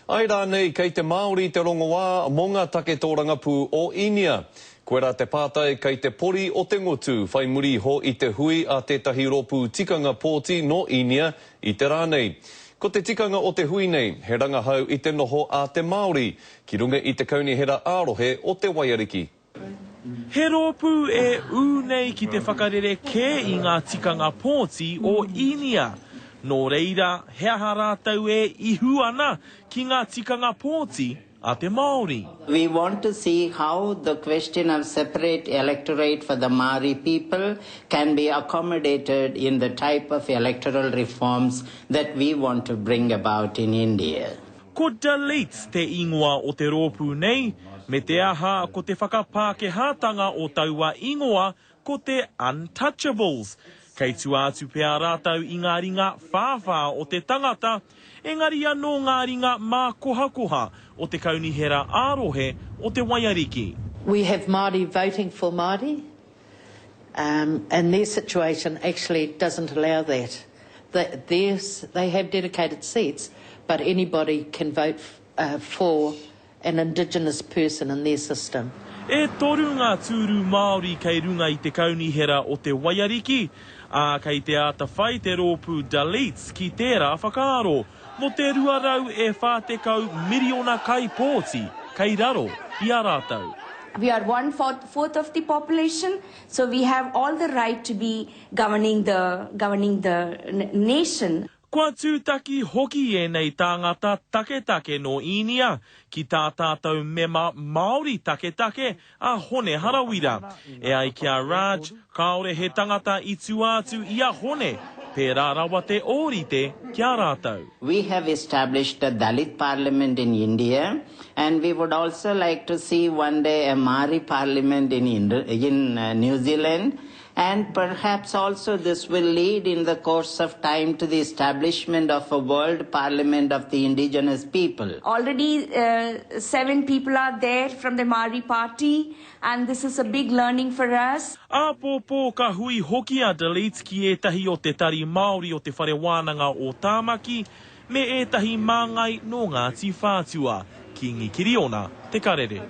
Āe rānei kei te Māori te rongoā mō ngā take tōrangapū o Īnia? Koirā te pātai kei te pori o te ngutu whai muri iho i te hui a tētahi rōpū tikanga pōti nō Īnia i te rā nei. Ko te tikanga o te hui nei, he rangahau i te noho a te Māori ki runga i te kaunihera ā-rohe o Te Waiariki. He rōpū e ū nei ki te whakarerekē i ngā tikanga pōti o Īnia. Nō reira, he aha rātou e ihu ana ki ngā tikanga pōti a te Māori? We want to see how the question of separate electorate for the Māori people can be accommodated in the type of electoral reforms that we want to bring about in India. Ko Dalits te ingoa o te rōpū nei, me te aha ko te whakapākehātanga o taua ingoa ko te Untouchables. Kei tua atu pea rātou i ngā ringa whāwhā o te tangata, engari anō ngā ringa mākohakoha o te kaunihera ā-rohe o Te Waiariki. We have Māori voting for Māori, um, and their situation actually doesn't allow that. They, they have dedicated seats, but anybody can vote uh, for an indigenous person in their system. E toru ngā tūru Māori kei runga i te kaunihera o Te Waiariki, ā, kei te āta whai te rōpū Dalits ki tērā whakaaro, mō te 200 e 40 miriona kaipōti kei raro i a rātou. We are one fourth of the population, so we have all the right to be governing the, governing the nation. Kua tūtaki hoki ēnei tāngata taketake nō Īnia ki tā tātou mema Māori taketake a Hone Harawira. E ai ki a Raj, kāore he tangata i tua atu i a Hone, pērā rawa te ōrite ki a rātou. We have established a Dalit parliament in India and we would also like to see one day a Māori parliament in, in uh, New Zealand And perhaps also this will lead in the course of time to the establishment of a world parliament of the indigenous people. Already uh, seven people are there from the Māori party and this is a big learning for us. Āpōpō ka hui hoki a Dalits ki ētahi o te Tari Māori o Te Whare Wānanga o Tāmaki me ētahi māngai nō Ngāti Whātua. Kīngi Kiriona, Te Karere.